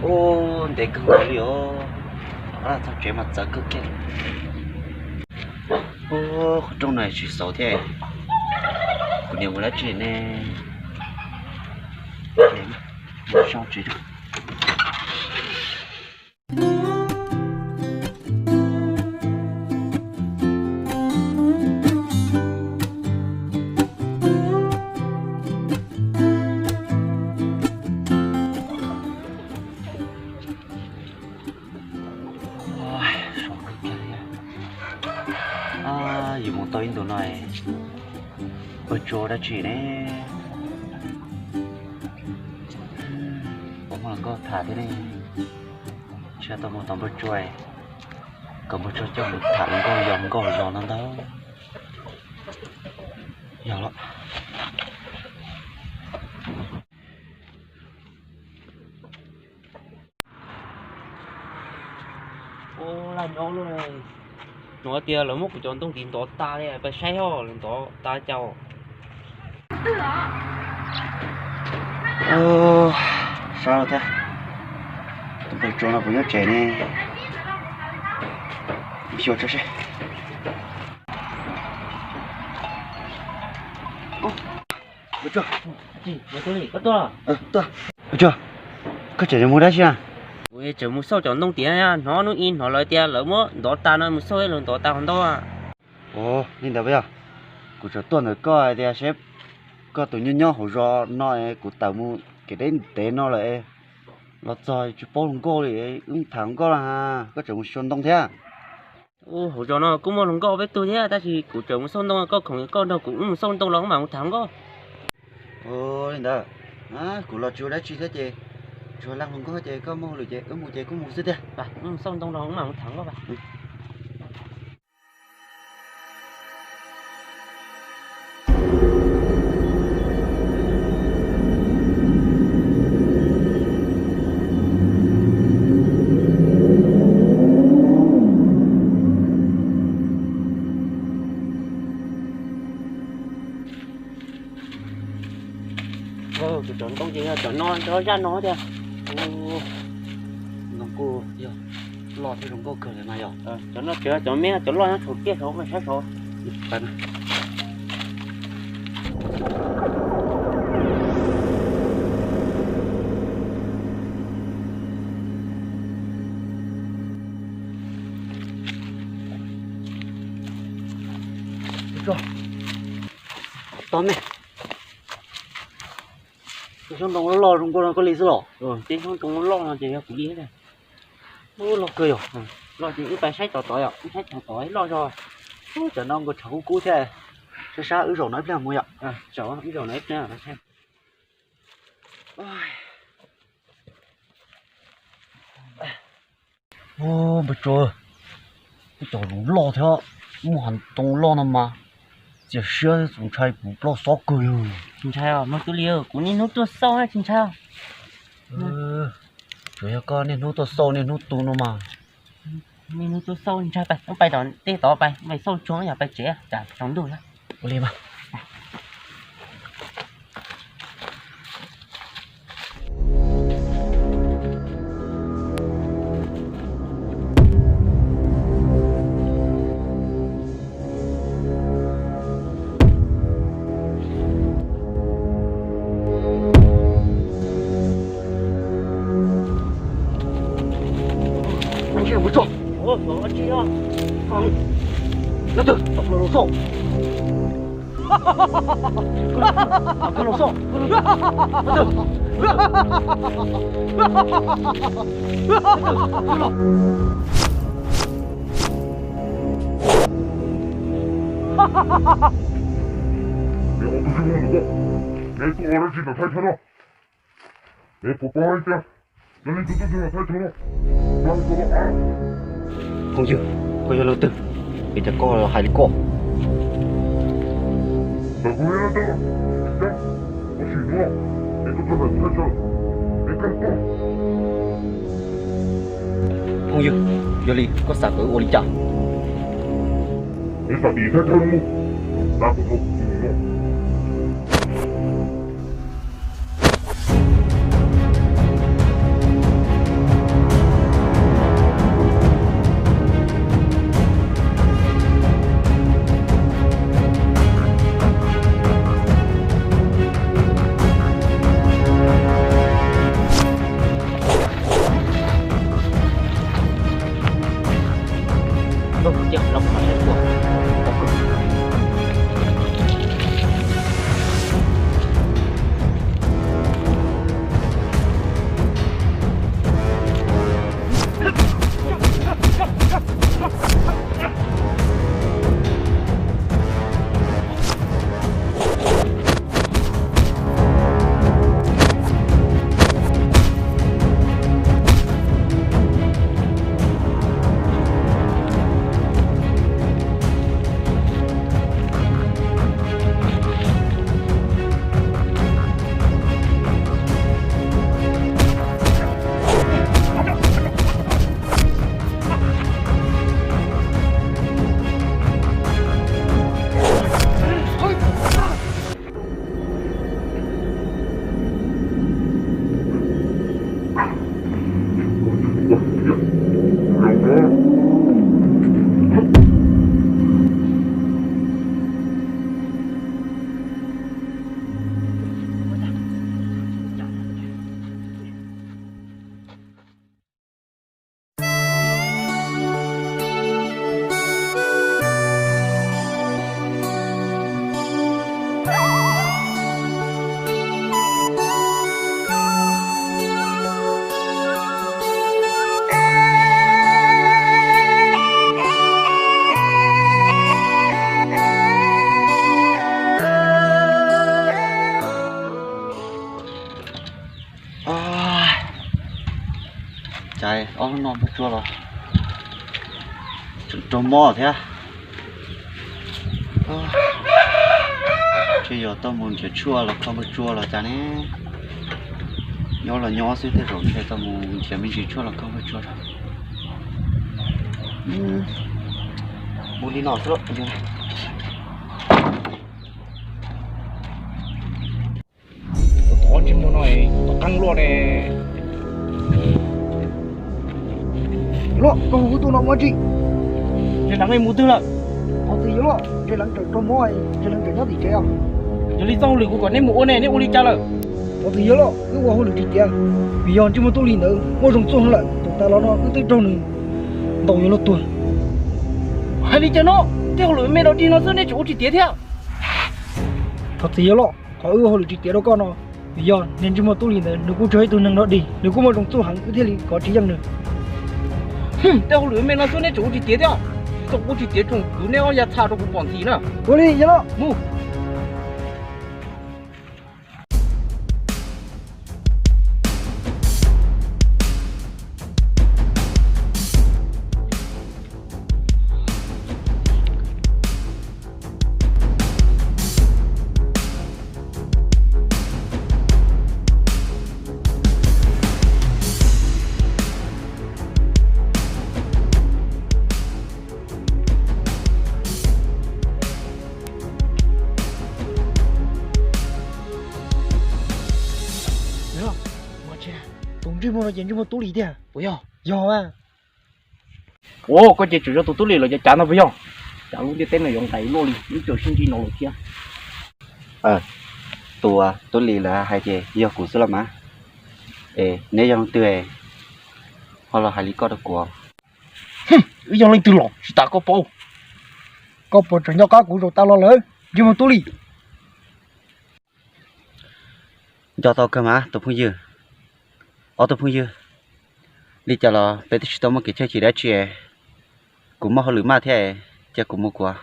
Ub, ntev kawg nkaus li os. Txog tsev mas txawv kawg kiag. Ub, qhov rooj no tsis xauv thiab. Kuv niam mus dab tsi ne? Mus so tsev. Yus mus tau ib ntus no, Npawg Tsua dab tsi ne? Puas muaj hluas nkauj tham thiab ne? Ntshe tau mus tom Npawg Tsua, kom Npawg Tsua coj mus tham hluas nkauj yos nkauj zos no ntag. Yog los. Ua laj nyob lawm. Hnov tias lawv muab kuv cov ntoo tiv ntov tas li, pais saib os, lawv ntov tas cas. Sab thiab. Tus Npawg Tsua no puas nyob tsev ne? Xyuas tso seb. Tsua, koj tseem mus dab tsi na? Kuv tseem mus xauj cov ntoo tiav, hnov hnub ib hnov lawv tias lawv muab ntov tas no, mus xauj lawv ntov tas hauv ntau. Ua li ntawd yog, kuv tseem tuaj ntawm koj hais tias seb koj tus nyob nyob hauv zos no, kuv tawm mus kev deb ntev no lawm, los txog tsis paub hluas nkauj li, wb tham hluas nkauj los, koj tseem mus xauj ntoo thiab. Hauv zos no kuj muaj hluas nkauj peb tug thiab, tab sis kuv tseem mus xauj ntoo, koj khoom koj nrog kuv wb mus xauj ntoo los wb mam mus tham hluas nkauj. Ua li ntawd, kuv los tsis ua dab tsi thiab ces, tsuas leej hluas nkauj ces koj muaj hauj lwm ces wb mus ces kuj mus xwb tiag. Wb mus xauj ntoo los wb mam mus tham hluas nkauj. Kuv cov ntoo ces yog cov no, cov zaj no tiag. Ntoo kuj yog loj thiab zoo nkauj kawg li mas yog. Cov no tseem cov me, cov loj nyob saum tiaj saud, saib saud. Tod me, xyoob ntoo loj loj zoo nkauj no koj li xwb los? Tej xyoob ntoo loj no ces yog kuv li. Ub, loj kawg yog. Loj ces wb pais saib tod tod yom, wb saib tod tod loj zog. Ub, cov no nkaus tshav kub kub thiab. Sab sab wb zaum no ib pliag mus yom. Zaum wb zaum no ib pliag. Ub, Npawg Tsua, ub, cov zoov loj thiab, muaj hav ntoo loj no mas txias siab, txaus ntshai kuv ploj xob kawg li. Tsis ntshai os, Maj Tub Lis, kuv niaj hnub tuaj xauj tsis ntshai. Tsuas yog koj niaj hnub tuaj xauj niaj hnub tu no mas. Niaj hnub tuaj xauj ntshai, pais, pais tom tej tod, pais, pais xauj tsuag yog pais tsev tsam tsaus ntuj thiab. Ua li mas. Neb ob tug tsis muaj ntawm koj, neb tuaj ua dab tsi ntawm thaj chaw no? Neb puas paub tias yog leej twg tuaj ntawm thaj chaw no, npaj tua av. Phooj ywg, koj yog leej twg? Vim tias koj hais li koj? Ntawm kuv yog leej twg? Tab sis no, neb tuaj txog ntawm thaj chaw, neb kawg tuaj. Phooj ywg, yog li koj xav kom wb ua li cas? Neb xav dim thaj chaw no, tab tom no kuv tus no. Cas ob hnub no npawg Tsua los tseem raug mob thiab. Ntshe yog tuaj mus nrhiav tshuaj los kho npawg Tsua los cas ne. Nyob los nyob xwb, tej zaum ntshe tuaj mus nrhiav me ntsis tshuaj los kho npawg Tsua. Mus li no xwb. Tus tod ntsej muag no tom qeeb luaj ne. Luaj, koj hu wb tuaj no ua dab tsi? Ntsej Leev mus twg lawm? Thov txim yawg loj, Ntsej Leev tseem raug mob, Ntsej Leev tseem nyob tim tsev os. Yog li txoj hauj lwm kuv kom neb mus ua ne, neb ua li cas lawm? Thov txim yawg loj, wb ua hauj lwm tsis tiav, vim yog ntsej muag Tub Lis ntawd muaj zoo txuj heev lawm, thaum tas los no wb twb raug nws ntaus yuav luag tuag. Hais li cas no, tej hauj lwm me no dig no xwb neb tseem ua tsis tiav thiab? Thov txim yawg loj, qhov wb ua hauj lwm tsis tiav rau koj no, vim yog niag ntsej muag Tub Lis ntawd nws kuj tsuas ib tug neeg dog dig, nws kuj muaj zoo txuj heev, wb thiaj li kov tsis yeej nws. Tej hauj lwm me no xwb neb tseem ua tsis tiav thiab? Tsis txhob ua tsis tiav, tsoom kwv neb ob ya txha rau kuv pom ntxim na. Ua li yawg loj, mus. Tus ntsej muag no ces ntsej muag Tub Lis tiag puas yog? Yog a. Ua koj ces tseem yog tus Tub Lis los cas cav no puas yog? Cas lub ntiaj teb no yuav nqaim luaj li, ib co sib ntsib no lawm thiab. Tus Tub Lis lawv hais ces yog kuv xwb los mas. Es neb yog leej twg ho los hais li koj rau kuv? Wb yog leej twg los tsis tas koj paub. Koj puas tseem nco qab kuv zaum tas los lawm, ntsej muag Tub Lis? Nco tau kawg mas tus phooj ywg. Ob tug phooj ywg, li cas los peb twb tsis tau muaj kev cawm seej dab tsi, kuv muaj hauj lwm maj thiab, cia kuv mus kuv.